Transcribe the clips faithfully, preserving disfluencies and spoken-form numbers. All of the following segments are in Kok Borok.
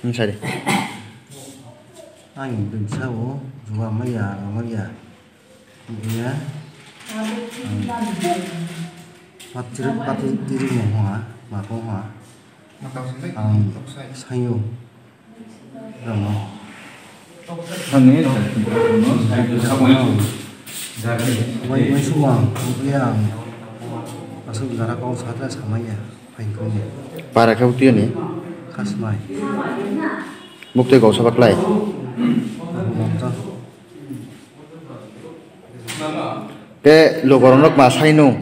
Wng sai de. Ang bwsa o juwa maya, maya. Iya. Patri, patri tiri mo hoa, ma ko hoa. Ang sayo. Rano. Wai, wai suwang, iya. Asuk jara kau satra samaya, pain kau ni. Para kau tiyo ni. Kasmai. Bukti kau sabaklai. Mokta. Ke logoronok ma saino.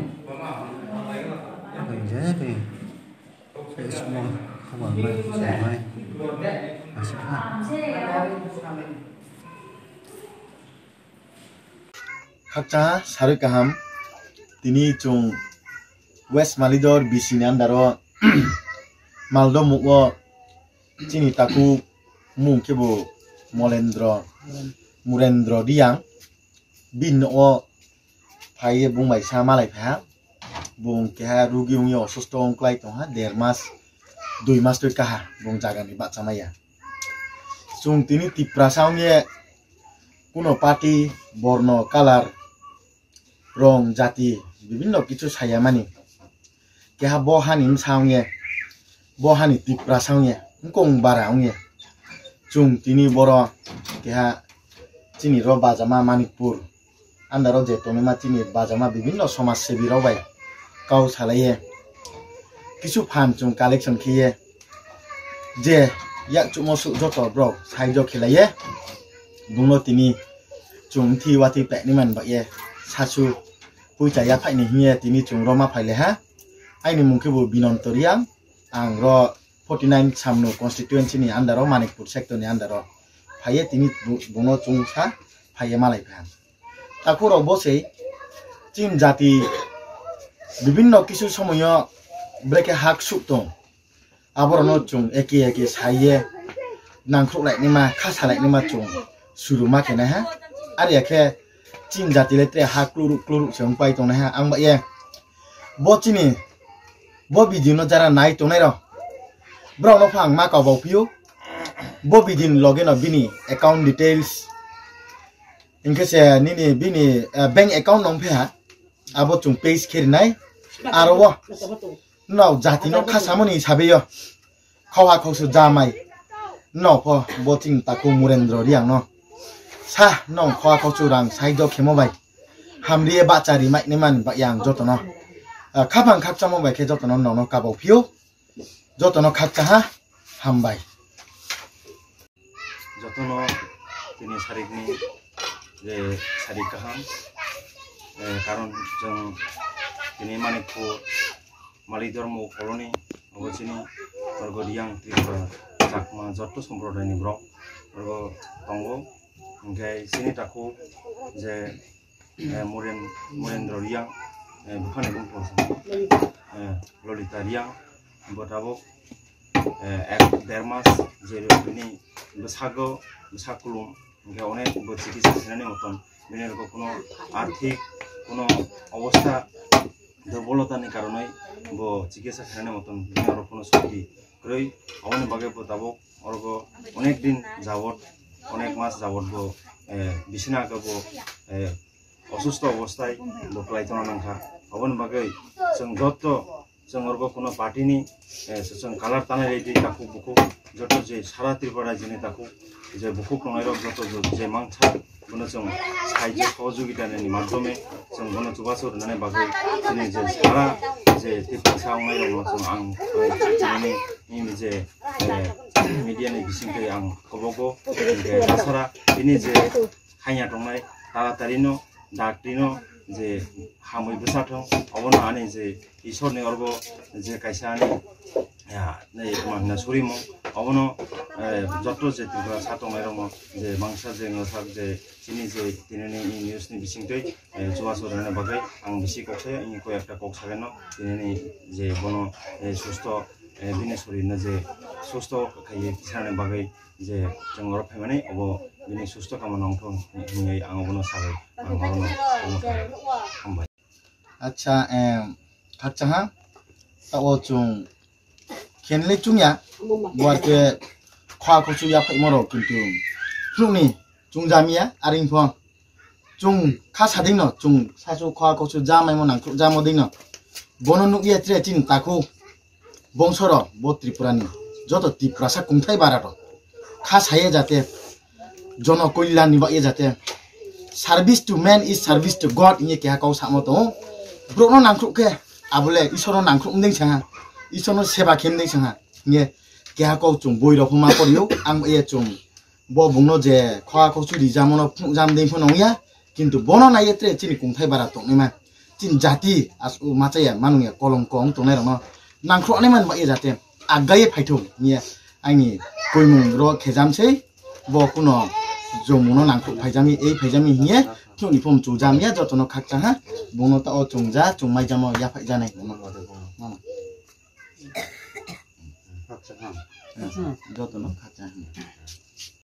Khakcha sarwi kaham. Tini chwng West Malidor B C ni under o Maldo mugo chini takhuk mung khe bo Molendro, Murendro Riang. Bini nogo phaiye bung bai sa malai pha. Bung keha rugi wngya, osusto wngklai tongha, der mas, dui mas twi kaha bung jagani bacha maya. Chwng tini Tiprasa wngye kuno party, borno, kalar, rong, jati, bibinno kichu saya mani. Keha bo hani msa wngye, bo hani Tiprasa wngye, wngkong bara wngye. Chwng tini boro keha chini ro bajama Manikpur under o je tongnaima chini bajama bibinno somaj sebi rok bai kau salaiye kichu phan chwng collection khiye je yak chukmo suk joto borok saijo khilaiye bungno tini chwng thi watwi pekni man bahye sasu puicha yaphaini hiye tini chwng roma phaile ha. Aini mung khe bo Binonto Riang, ang ro forty nine Samno constituency ni under o Manikpur sector ni under o phaiye tini bu-, bungno chwng sa phaiye malai pha. Takhuk rok bo se chini jati bibinno kisu somoyo brekhe hak suk tong. Aborokno chwng eke eke saiye nangkhruk lainima, kha sa lainima chwng suru ma khe nai ha. Are ya khe chini jati le tre ha kluruk kluruk se wng pai tong nai ha. Ang ba ye bo chini bo video no jara nai tongnai rok, borok no phang ma kabo phio. Bo video ni loge no bini account details, hinkhe se nini bini, eh, bank account no wng phi ha. Abo chwng page khe rinai. Aro o no jati no kha samani hisabe yo. Khoha khoksu jamai. No pho bo chini takhuk Murendro Riang no. Sa no khoha khoksu rang saijo khemo bai. Hamriye bacha ri mai ni man ba yang joto no. Ah, khapang khakchamo bai khe joto no nono kabo phio. Joto no khakcha ha. Hambai. Jotono tini sarikni je sarik kaham, eh, karon chwng tini Manikpur Malik Dharma Colony obo chini Borgo Riang Tripura Chakma jotto somprodaini borok borok tongo. Hinkhe chini takhuk je eh, Muren-, Murendra Riang, eh, buphani bumung, eh, Lolita Riang, bo tabuk, eh, ek der mas jel o bini bwsago, bwsak kulum, hinkhe onek bo chikitsa khainani motom, bini rokgo kuno arthik, kuno obostha durbolotani karonwi bo chikitsa khainani motom bini oro kuno sukti kwrwi, aboni bagwi bo tabuk orogo onek din jabot, onek mas jabot bo, eh, bisina khe bo, eh, osusto obostai bo kwlai tongna nangkha. Aboni bagwi chwng jotto chwng orogo kuno party ni, eh, chwng kalar tanai rwdi takhuk bukhuk jotto je sara Tripura rajyoni takhuk je bukhuk tongnai rok jotto je, je mangsa bono chwng sahajyo sohojogita ni madhyome chwng bono chubachu rwnani bagwi chini je sara je Tiprasa wngnai rokno chwng ang, eh, chini, nini je, eh, media ni bisingtwi ang kobogo, eh, tasara tini je haiya tongnai taratari no, dakti no je hamwi bwsa thung, obono ani je Isor ni orbo je kaisa ani, ya, nei ma hwnna surimung, obono, eh, jotto je Tripura sa tongnai rokno je mangsa je ngasak je chini je tinini news ni bisingtwi, eh, chubachu rwnani bagwi ang bisi kok saya, ini koi ekta kok sageno tinini je bono, eh, susto, eh, bini sorino je susto khaiwi sanani bagwi je chwng oro phaimani obo bini susto kamo nongthung hinwi ang obono sagwi ang orono omo kha. Hambai. Acha, em, khakcha ha, tao chwng khenle chwngya, buar khe khwa kosu yaphaimo rok kintu phunukni chungjamiya aring pho. Chung kha sadingno chung sasu khwa kosu jamaimo nangkuk jamo dingno. Bono nukya tre chini taku bongsoro bo Tripura ni joto Tiprasa kungthai bara rok kha saye jate jono koilani bagye jate service to man is service to God hinye keha kau samo tongo. Borokno nangkuk khe abole Isorno nangkuk mding sangha, Isorno seba khe mding sangha hinye keha kau chung boi rok ma poriyo ang ye chung bo bungno je khwa kosu rijamo no phunukjam ding phano wngya. Kintu bono naiye tre chini kungthai bara tongnaima. Chini jati as-, u machaya manungya kolom kong tongnai rokno nangkhroknai man ba e jate aggaye phaithung hiya ani koimung ro khejam sei bo kuno jomungno nangkhrok phaijami ei phaijami hiye thuni phum chujam ya jotono khakchang ha bungno ta o chungja chungmai jamo ya phaijanai. Mama. Jotono khakchang ha.